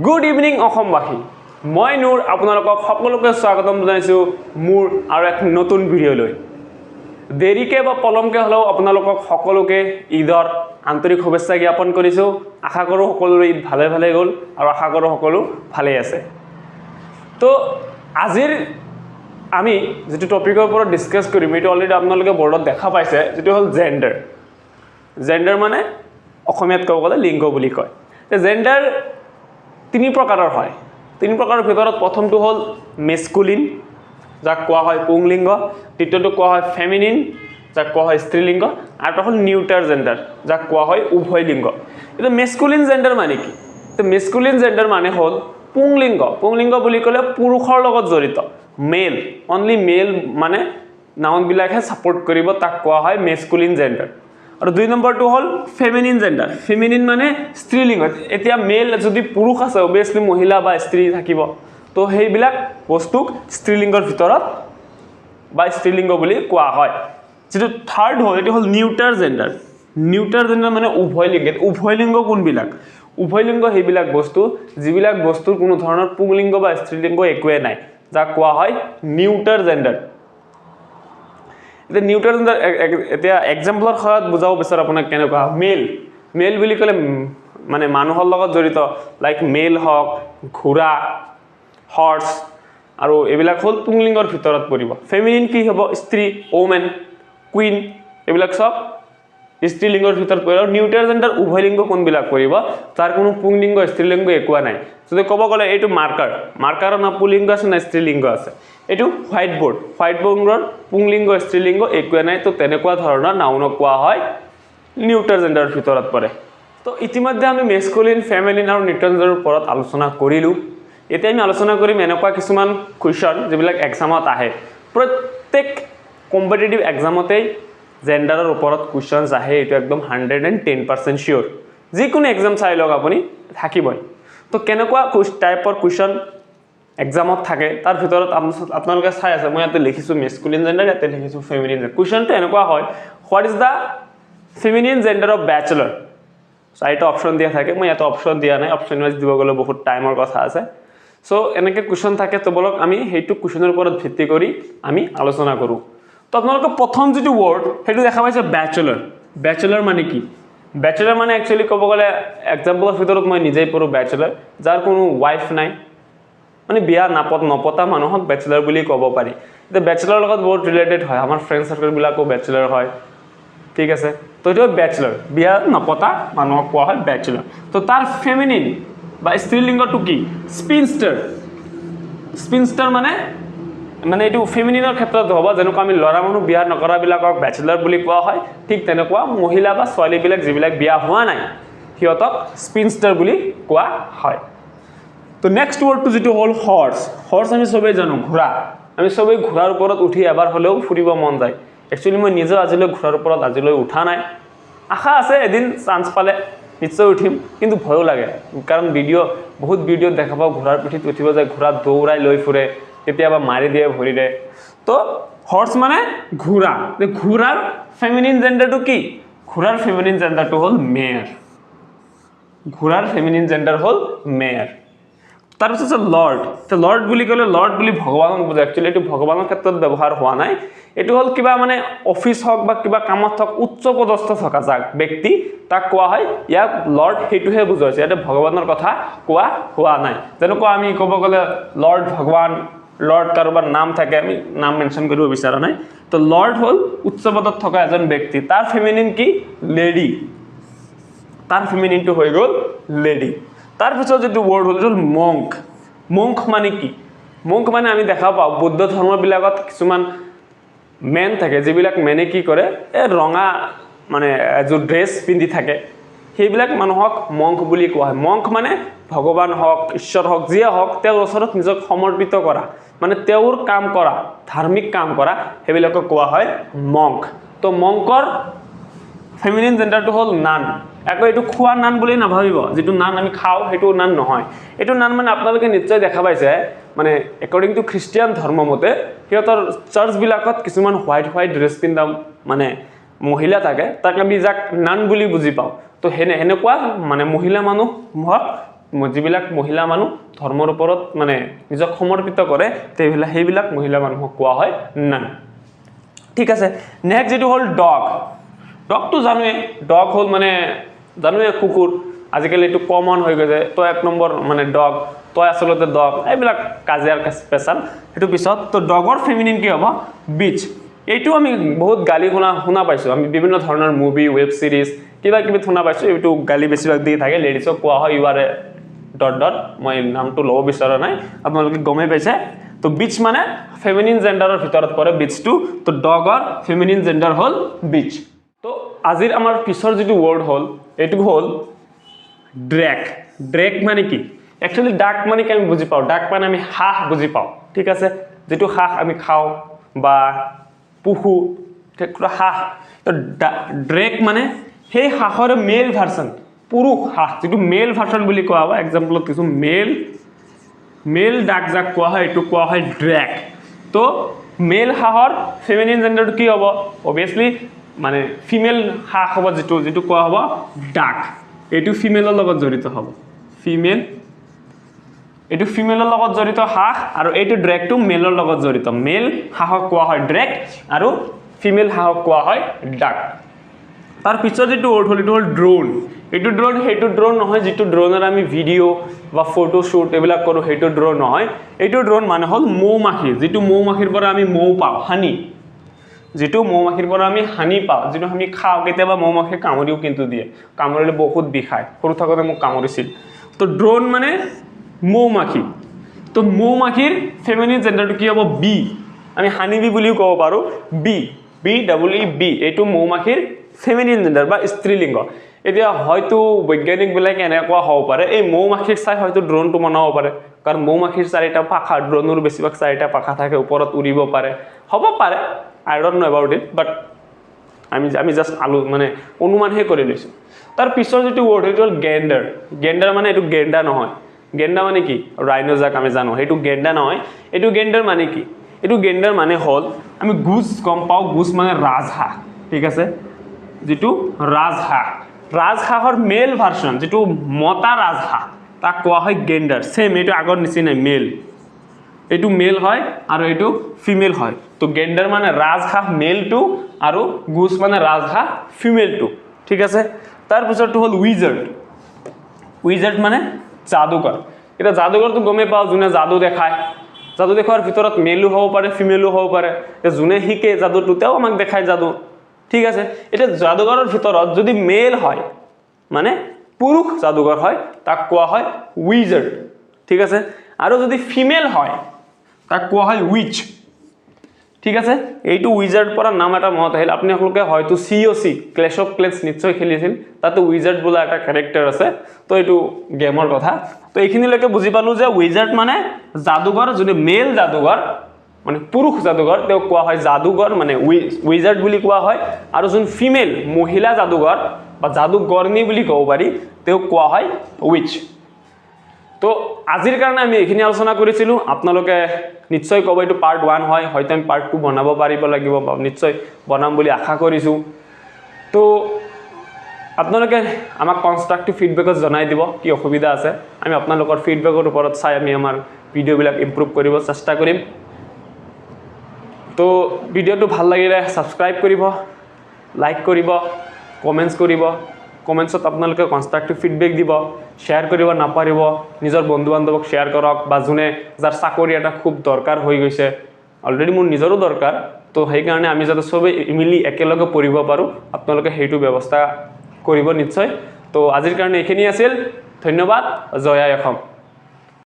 Good evening অসমবাসী। মই নূৰ, আপোনালোকক সকলোকে স্বাগতম জনাইছোঁ মোৰ আৰু এক নতুন ভিডিঅ'লৈ। দেৰিকৈ বা পলমকৈ হ'লেও আপোনালোকক সকলোকে ঈদৰ আন্তৰিক শুভেচ্ছা জ্ঞাপন কৰিছোঁ। আশা কৰোঁ সকলোৰে ঈদ ভালে ভালে গ'ল আৰু আশা কৰোঁ সকলো ভালেই আছে। তো আজিৰ আমি যিটো টপিকৰ ওপৰত ডিছকাছ কৰিম, এইটো অলৰেডি আপোনালোকে বৰ্ডত দেখা পাইছে, যিটো হ'ল জেণ্ডাৰ। জেণ্ডাৰ মানে অসমীয়াত ক'ব গ'লে লিংগ বুলি কয়। জেণ্ডাৰ তিনি প্ৰকাৰৰ হয়। তিনি প্ৰকাৰৰ ভিতৰত প্ৰথমটো হ'ল মেস্কুলিন, যাক কোৱা হয় পুংলিংগ। দ্বিতীয়টো কোৱা হয় ফেমিনিন, যাক কোৱা হয় স্ত্ৰীলিংগ। আৰু এটা হ'ল নিউটাৰ জেণ্ডাৰ, যাক কোৱা হয় উভয় লিংগ। এতিয়া মেস্কুলিন জেণ্ডাৰ মানে কি? মেস্কুলিন জেণ্ডাৰ মানে হ'ল পুংলিংগ। পুংলিংগ বুলি ক'লে পুৰুষৰ লগত জড়িত, মেল, অনলি মেল মানে নাউনবিলাকহে ছাপৰ্ট কৰিব, তাক কোৱা হয় মেস্কুলিন জেণ্ডাৰ। আৰু দুই নম্বৰটো হ'ল ফেমিনিন জেণ্ডাৰ। ফেমিনিন মানে স্ত্ৰীলিংগ। এতিয়া মেল যদি পুৰুষ আছে, অভিয়াছলি মহিলা বা স্ত্ৰী থাকিব। তো সেইবিলাক বস্তুক স্ত্ৰীলিংগৰ ভিতৰত বা স্ত্ৰীলিংগ বুলি কোৱা হয়। যিটো থাৰ্ড হ'ল, এইটো হ'ল নিউটাৰ জেণ্ডাৰ। নিউটাৰ জেণ্ডাৰ মানে উভয় লিংগ। উভয় লিংগ কোনবিলাক? উভয় লিংগ সেইবিলাক বস্তু যিবিলাক বস্তুৰ কোনো ধৰণৰ পুংলিংগ বা স্ত্ৰীলিংগ একোৱেই নাই, যাক কোৱা হয় নিউটাৰ জেণ্ডাৰ। এতিয়া নিউটাৰ জেণ্ডাৰ এতিয়া এক্সাম্পলৰ সহায়ত বুজাব বিচাৰোঁ আপোনাক কেনেকুৱা। মেল, মেল বুলি ক'লে মানে মানুহৰ লগত জড়িত, লাইক মেল হওক, ঘোঁৰা, হৰ্চ আৰু এইবিলাক হ'ল পুংলিংগৰ ভিতৰত পৰিব। ফেমিনিন কি হ'ব? স্ত্ৰী, ওমেন, কুইন, এইবিলাক চব স্ত্ৰীলিংগৰ ভিতৰত পৰিব। আৰু নিউট্ৰেল জেণ্ডাৰ উভয় লিংগ কোনবিলাক পৰিব? তাৰ কোনো পুংলিংগ স্ত্ৰীলিংগ একোৱা নাই। যদি ক'ব গ'লে এইটো মাৰ্কাৰ, মাৰ্কাৰৰ না পুলিংগ আছে না স্ত্ৰীলিংগ আছে। এইটো হোৱাইট বৰ্ড, হোৱাইট বৰ্ডৰ পুংলিংগ স্ত্ৰীলিংগ একোৱে নাই। তো তেনেকুৱা ধৰণৰ নাউনক কোৱা হয় নিউট্ৰেল জেণ্ডাৰৰ ভিতৰত পৰে। তো ইতিমধ্যে আমি মেস্কুলিন, ফেমিনিন আৰু নিউট্ৰেল জেণ্ডাৰৰ ওপৰত আলোচনা কৰিলোঁ। এতিয়া আমি আলোচনা কৰিম এনেকুৱা কিছুমান কুৱেশ্যন যিবিলাক এক্সামত আহে। প্ৰত্যেক কম্পিটিটিভ এক্সামতেই জেণ্ডাৰৰ ওপৰত কুৱেশ্যনছ আহে, এইটো একদম 110% চিয়'ৰ। যিকোনো এক্সাম চাই লওক আপুনি, থাকিবই। তো কেনেকুৱা টাইপৰ কুৱেশ্যন এক্সামত থাকে, তাৰ ভিতৰত আপোনালোকে চাই আছে, মই ইয়াতে লিখিছোঁ মেস্কুলিন জেণ্ডাৰ, ইয়াতে লিখিছোঁ ফেমিনিন জেণ্ডাৰ। কুৱেশ্যনটো এনেকুৱা হয়, "What is the feminine gender of bachelor?" চাৰিটা অপশ্যন দিয়া থাকে। মই ইয়াতে অপশ্যন দিয়া নাই, অপশ্যন ৱাইজ দিব গ'লে বহুত টাইমৰ কথা আছে। চ' এনেকৈ কুৱেশ্যন থাকে। তো বলক, আমি সেইটো কুৱেশ্যনৰ ওপৰত ভিত্তি কৰি আমি আলোচনা কৰোঁ। তো আপোনালোকে প্ৰথম যিটো ৱৰ্ড, সেইটো দেখা পাইছে বেচেলাৰ। বেচেলাৰ মানে কি? বেচেলাৰ মানে একচুৱেলি ক'ব গ'লে এক্সাম্পলৰ ভিতৰত মই নিজেই পঢ়োঁ বেচেলাৰ, যাৰ কোনো ৱাইফ নাই, মানে বিয়া নপতা মানুহক বেচেলাৰ বুলি ক'ব পাৰি। এতিয়া বেচেলাৰৰ লগত বহুত ৰিলেটেড হয়, আমাৰ ফ্ৰেণ্ড চাৰ্কেলবিলাকো বেচেলাৰ হয়, ঠিক আছে। তো এইটো বেচেলাৰ, বিয়া নপতা মানুহক কোৱা হয় বেচেলাৰ। তো তাৰ ফেমিনিন বা স্ত্ৰীলিংগটো কি? স্পিনষ্টাৰ। স্পিনষ্টাৰ মানে মানে এইটো ফেমিনিনৰ ক্ষেত্ৰত হ'ব। যেনেকুৱা আমি ল'ৰা মানুহ বিয়া নকৰাবিলাকক বেচেলাৰ বুলি কোৱা হয়, ঠিক তেনেকুৱা মহিলা বা ছোৱালীবিলাক যিবিলাক বিয়া হোৱা নাই, সিহঁতক স্পিনষ্টাৰ বুলি কোৱা হয়। তো নেক্সট ৱৰ্ডটো যিটো হ'ল হৰ্চ। হৰ্চ আমি চবেই জানো, ঘোঁৰা। আমি চবেই ঘোঁৰাৰ ওপৰত উঠি এবাৰ হ'লেও ফুৰিব মন যায়। একচুৱেলি মই নিজেও আজিলৈ ঘোঁৰাৰ ওপৰত আজিলৈ উঠা নাই। আশা আছে, এদিন চান্স পালে নিশ্চয় উঠিম। কিন্তু ভয়ো লাগে, কাৰণ ভিডিঅ' বহুত ভিডিঅ'ত দেখা পাওঁ, ঘোঁৰাৰ পিঠিত উঠিব যায়, ঘোঁৰাত দৌৰাই লৈ ফুৰে, কেতিয়াবা মাৰি দিয়ে ভৰিৰে। তো হৰ্চ মানে ঘোঁৰা। ঘোঁৰাৰ ফেমিনিন জেণ্ডাৰটো কি? ঘোঁৰাৰ ফেমিনিন জেণ্ডাৰটো হ'ল মেয়াৰ। ঘোঁৰাৰ ফেমিনিন জেণ্ডাৰ হ'ল মেয়াৰ। তাৰপিছত আছে লৰ্ড। এতিয়া লৰ্ড বুলি ক'লে লৰ্ড বুলি ভগৱানক বুজায়। একচুৱেলি এইটো ভগৱানৰ ক্ষেত্ৰত ব্যৱহাৰ হোৱা নাই। এইটো হ'ল কিবা মানে অফিচ হওক বা কিবা কামত হওক, উচ্চ পদস্থ থকা যাক ব্যক্তি, তাক কোৱা হয় ইয়াক লৰ্ড। সেইটোহে বুজোৱা হৈছে, ইয়াতে ভগৱানৰ কথা কোৱা হোৱা নাই। যেনেকুৱা আমি ক'ব গ'লে লৰ্ড ভগৱান, লৰ্ড কাৰোবাৰ নাম থাকে, আমি নাম মেনশ্যন কৰিব বিচৰা নাই। তো লৰ্ড হ'ল উচ্চ পদত থকা এজন ব্যক্তি। তাৰ ফেমিনিন কি? লেডি। তাৰ ফেমিনিনটো হৈ গ'ল লেডি। তাৰপিছত যিটো ৱৰ্ড হ'ল, সেইটো হ'ল মংক। মংক মানে কি? মংক মানে আমি দেখা পাওঁ বৌদ্ধ ধৰ্মবিলাকত কিছুমান মেন থাকে, যিবিলাক মেনে কি কৰে, এই ৰঙা মানে এযোৰ ড্ৰেছ পিন্ধি থাকে, সেইবিলাক মানুহক মংক বুলি কোৱা হয়। মংক মানে ভগৱান হওক, ঈশ্বৰ হওক, যিয়ে হওক, তেওঁৰ ওচৰত নিজক সমৰ্পিত কৰা, মানে তেওঁৰ কাম কৰা, ধাৰ্মিক কাম কৰা, সেইবিলাকক কোৱা হয় মংক। তো মংকৰ ফেমিনিন জেণ্ডাৰটো হ'ল নান। আকৌ এইটো খোৱা নান বুলি নাভাবিব, যিটো নান আমি খাওঁ সেইটো নান নহয়। এইটো নান মানে আপোনালোকে নিশ্চয় দেখা পাইছে, মানে একৰ্ডিং টু খ্ৰীষ্টিয়ান ধৰ্ম মতে সিহঁতৰ চাৰ্চবিলাকত কিছুমান হোৱাইট হোৱাইট ড্ৰেছ পিন্ধা মানে মহিলা থাকে, তাক আমি যাক নান বুলি বুজি পাওঁ। তো সেনেকুৱা মানে মহিলা মানুহক যিবিলাক মহিলা মানুহ ধৰ্মৰ ওপৰত মানে নিজক সমৰ্পিত কৰে, সেইবিলাক মহিলা মানুহক কোৱা হয় নান। ঠিক আছে। নেক্সট যিটো হ'ল ডগ। ডগটো জানোৱে, ডগ হ'ল মানে জানোৱে কুকুৰ। আজিকালি এইটো কমন হৈ গৈছে, তই এক নম্বৰ মানে ডগ, তই আচলতে ডগ, এইবিলাক কাজিয়াৰ পেচাল, সেইটো পিছত। তো ডগৰ ফেমিনিন কি হ'ব? বিচ। এইটো আমি বহুত গালি শুনা শুনা পাইছোঁ। আমি বিভিন্ন ধৰণৰ মুভি, ৱেব ছিৰিজ, কিবা কিবি শুনা পাইছোঁ। এইটো গালি বেছিভাগ দি থাকে। লেডিছক কোৱা হয় "you are a dot dot", মই নামটো ল'ব বিচৰা নাই, আপোনালোকে গমেই পাইছে। তো বিচ মানে ফেমিনিন জেণ্ডাৰৰ ভিতৰত পৰে বিচটো। তো ডগৰ ফেমিনিন জেণ্ডাৰ হ'ল বিচ। তো আজিৰ আমাৰ পিছৰ যিটো ৱৰ্ড হ'ল, এইটো হ'ল ড্ৰেক। ড্ৰেক মানে কি? একচুৱেলি ডাক মানে কি আমি বুজি পাওঁ। ডাক মানে আমি হাঁহ বুজি পাওঁ, ঠিক আছে? যিটো হাঁহ আমি খাওঁ বা পুহোঁ, সেইটো হাঁহ। তো ড্ৰেক মানে সেই হাঁহৰ মেল ভাৰ্চন, পুৰুষ হাঁহ, যিটো মেল ভাৰ্চন বুলি কোৱা হ'ব। এক্সাম্পলত কিছু মেল মেল ডাক যাক কোৱা হয়, এইটো কোৱা হয় ড্ৰেক। তো মেল হাঁহৰ ফেমিনিন জেণ্ডাৰটো কি হ'ব? অভিয়াছলি মানে ফিমেল হাঁহ হ'ব, যিটো যিটো কোৱা হ'ব ডাক। এইটো ফিমেলৰ লগত জড়িত হ'ব, ফিমেল। এইটো ফিমেলৰ লগত জড়িত হাঁহ আৰু এইটো ড্ৰেকটো মেলৰ লগত জড়িত। মেল হাঁহক কোৱা হয় ড্ৰেক আৰু ফিমেল হাঁহক কোৱা হয় ডাক। তাৰ পিছত যিটো ৱৰ্ড হ'ল, এইটো হ'ল ড্ৰোন। এইটো ড্ৰোন সেইটো ড্ৰোন নহয় যিটো ড্ৰোনৰ আমি ভিডিঅ' বা ফটো শ্বুট এইবিলাক কৰোঁ, সেইটো ড্ৰোন নহয়। এইটো ড্ৰোন মানে হ'ল মৌ মাখি, যিটো মৌ মাখিৰ পৰা আমি মৌ পাওঁ, হানি। যিটো মৌ মাখিৰ পৰা আমি হানি পাওঁ, যিটো আমি খাওঁ। কেতিয়াবা মৌ মাখিয়ে কামুৰিও কিন্তু দিয়ে, কামুৰিলে বহুত বিষায়। সৰু থাকোঁতে মোক কামুৰিছিল। তো ড্ৰোন মানে মৌ মাখি। তো মৌ মাখিৰ ফেমিনিন জেণ্ডাৰটো কি হ'ব? বি। আমি হানি বি বুলিও ক'ব পাৰোঁ। Bee, B double E, bee। এইটো মৌ মাখিৰ ফেমিনিন জেণ্ডাৰ বা স্ত্ৰীলিংগ। এতিয়া হয়তো বৈজ্ঞানিকবিলাকে এনেকুৱা হ'ব পাৰে, এই মৌ মাখিৰ চাই হয়তো ড্ৰোনটো বনাব পাৰে, কাৰণ মৌ মাখিৰ চাৰিটা পাখা, ড্ৰোনৰ বেছিভাগ চাৰিটা পাখা থাকে, ওপৰত উৰিব পাৰে। হ'ব পাৰে, I don't know about it, but আমি জাষ্ট আলো মানে অনুমানহে কৰি লৈছোঁ। তাৰ পিছৰ যিটো ৱৰ্ড, সেইটো হ'ল গেণ্ডাৰ। গেণ্ডাৰ মানে এইটো গেণ্ডা নহয়। গেণ্ডা মানে কি? ৰাইনো যাক আমি জানো, সেইটো গেণ্ডা নহয়। এইটো গেণ্ডাৰ মানে কি? এইটো গেণ্ডাৰ মানে হ'ল আমি গুজ গম পাওঁ, গুজ মানে ৰাজহাঁহ, ঠিক আছে? যিটো ৰাজহাঁহ, ৰাজহাঁহৰ মেল ভাৰ্চন, যিটো মতা ৰাজহাঁহ, তাক কোৱা হয় গেণ্ডাৰ। ছেম এইটো আগৰ নিচিনাই মেল, এইটো মেল হয় আৰু এইটো ফিমেল হয়। তো গেণ্ডাৰ মানে ৰাজহাঁহ মেলটো আৰু গুজ মানে ৰাজহাঁহ ফিমেলটো, ঠিক আছে? তাৰপিছতটো হ'ল উইজাৰ্ড। উইজাৰ্ড মানে যাদুকৰ। এতিয়া যাদুকৰটো গমেই পাওঁ, যোনে যাদু দেখায়। যাদু দেখুৱাৰ ভিতৰত মেলো হ'ব পাৰে, ফিমেলো হ'ব পাৰে। এতিয়া যোনে শিকে যাদুটো, তেওঁ আমাক দেখায় যাদু, ঠিক আছে? এতিয়া যাদুকৰৰ ভিতৰত যদি মেল হয়, মানে পুৰুষ যাদুকৰ হয়, তাক কোৱা হয় উইজাৰ্ড, ঠিক আছে? আৰু যদি ফিমেল হয়, তাক কোৱা হয় উইচ, ঠিক আছে? এইটো উইজাৰ্ড পৰা নাম এটা মনত আহিল। আপোনালোকে হয়তো COC, clash of clans নিশ্চয় খেলিছিল। তাতে উইজাৰ্ড বোলা এটা কেৰেক্টাৰ আছে। তো এইটো গেমৰ কথা। তো এইখিনিলৈকে বুজি পালোঁ যে উইজাৰ্ড মানে যাদুকৰ। যোনে মেল যাদুকৰ, মানে পুৰুষ যাদুকৰ, তেওঁক কোৱা হয় যাদুকৰ, মানে উইজাৰ্ড বুলি কোৱা হয়। আৰু যোন ফিমেল, মহিলা যাদুকৰ বা যাদুকৰ্ণী বুলি ক'ব পাৰি, তেওঁক কোৱা হয় উইচ। তো আজিৰ কাৰণে আমি এইখিনি আলোচনা কৰিছিলোঁ। আপোনালোকে নিশ্চয় ক'ব এইটো পাৰ্ট 1 হয়, হয়তো আমি পাৰ্ট 2 বনাব পাৰিব লাগিব বা নিশ্চয় বনাম বুলি আশা কৰিছোঁ। তো আপোনালোকে আমাক কনষ্ট্ৰাক্টিভ ফিডবেকত জনাই দিব কি অসুবিধা আছে। আমি আপোনালোকৰ ফিডবেকৰ ওপৰত চাই আমি আমাৰ ভিডিঅ'বিলাক ইম্প্ৰুভ কৰিব চেষ্টা কৰিম। তো ভিডিঅ'টো ভাল লাগিলে ছাবস্ক্ৰাইব কৰিব, লাইক কৰিব, কমেণ্টছ কৰিব। কমেণ্টছত আপোনালোকে কনষ্ট্ৰাক্টিভ ফিডবেক দিব। শ্বেয়াৰ কৰিব নাপাহৰিব। নিজৰ বন্ধু বান্ধৱক শ্বেয়াৰ কৰক বা যোনে যাৰ চাকৰি এটা খুব দৰকাৰ হৈ গৈছে, অলৰেডি মোৰ নিজৰো দৰকাৰ। তো সেইকাৰণে আমি যাতে চবেই মিলি একেলগে পঢ়িব পাৰোঁ, আপোনালোকে সেইটো ব্যৱস্থা কৰিব নিশ্চয়। তো আজিৰ কাৰণে এইখিনি আছিল। ধন্যবাদ। জয় আই অসম।